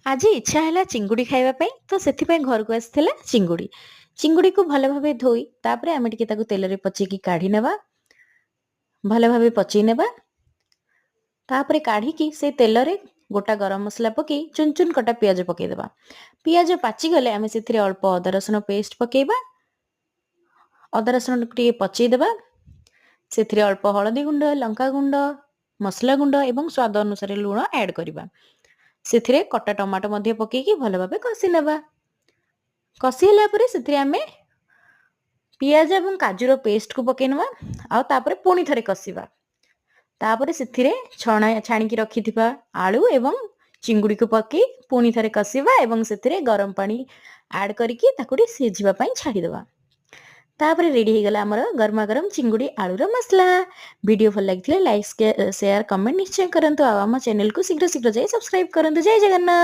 ଆଜି ଇଚ୍ଛା ହେଲା ଚିଙ୍ଗୁଡ଼ି ଖାଇବା ପାଇଁ, ତ ସେଥିପାଇଁ ଘରକୁ ଆସିଥିଲା ଚିଙ୍ଗୁଡ଼ି। ଚିଙ୍ଗୁଡ଼ିକୁ ଭଲ ଭାବେ ଧୋଇ ତାପରେ ଆମେ ଟିକେ ତାକୁ ତେଲରେ ପଚେଇକି କାଢ଼ି ନେବା। ଭଲ ଭାବେ ପଚେଇ ନେବା। ତାପରେ କାଢ଼ିକି ସେ ତେଲରେ ଗୋଟା ଗରମ ମସଲା ପକେଇ ଚୁନ ଚୁନ କଟା ପିଆଜ ପକେଇଦେବା। ପିଆଜ ପାଚିଗଲେ ଆମେ ସେଥିରେ ଅଳ୍ପ ଅଦା ରସୁଣ ପେଷ୍ଟ ପକେଇବା। ଅଦା ରସୁଣକୁ ଟିକେ ପଚେଇଦେବା। ସେଥିରେ ଅଳ୍ପ ହଳଦୀ ଗୁଣ୍ଡ, ଲଙ୍କା ଗୁଣ୍ଡ, ମସଲା ଗୁଣ୍ଡ ଏବଂ ସ୍ୱାଦ ଅନୁସାରେ ଲୁଣ ଆଡ଼୍ କରିବା। ସେଥିରେ କଟା ଟମାଟୋ ମଧ୍ୟ ପକେଇକି ଭଲ ଭାବେ କଷି ନେବା। କଷି ହେଲା ପରେ ସେଥିରେ ଆମେ ପିଆଜ ଏବଂ କାଜୁର ପେଷ୍ଟକୁ ପକେଇ ନେବା, ଆଉ ତାପରେ ପୁଣି ଥରେ କଷିବା। ତାପରେ ସେଥିରେ ଛାଣିକି ରଖିଥିବା ଆଳୁ ଏବଂ ଚିଙ୍ଗୁଡ଼ିକୁ ପକେଇ ପୁଣି ଥରେ କଷିବା ଏବଂ ସେଥିରେ ଗରମ ପାଣି ଆଡ଼୍ କରିକି ତାକୁ ଟିକେ ସିଝିବା ପାଇଁ ଛାଡ଼ିଦେବା। ତାପରେ ରେଡ଼ି ହେଇଗଲା ଆମର ଗରମା ଗରମ ଚିଙ୍ଗୁଡ଼ି ଆଳୁର ମସଲା। ଭିଡ଼ିଓ ଭଲ ଲାଗିଥିଲେ ଲାଇକ୍, ସେୟାର, କମେଣ୍ଟ ନିଶ୍ଚୟ କରନ୍ତୁ ଆଉ ଆମ ଚ୍ୟାନେଲକୁ ଶୀଘ୍ର ଶୀଘ୍ର ଯାଇ ସବସ୍କ୍ରାଇବ୍ କରନ୍ତୁ। ଜୟ ଜଗନ୍ନାଥ।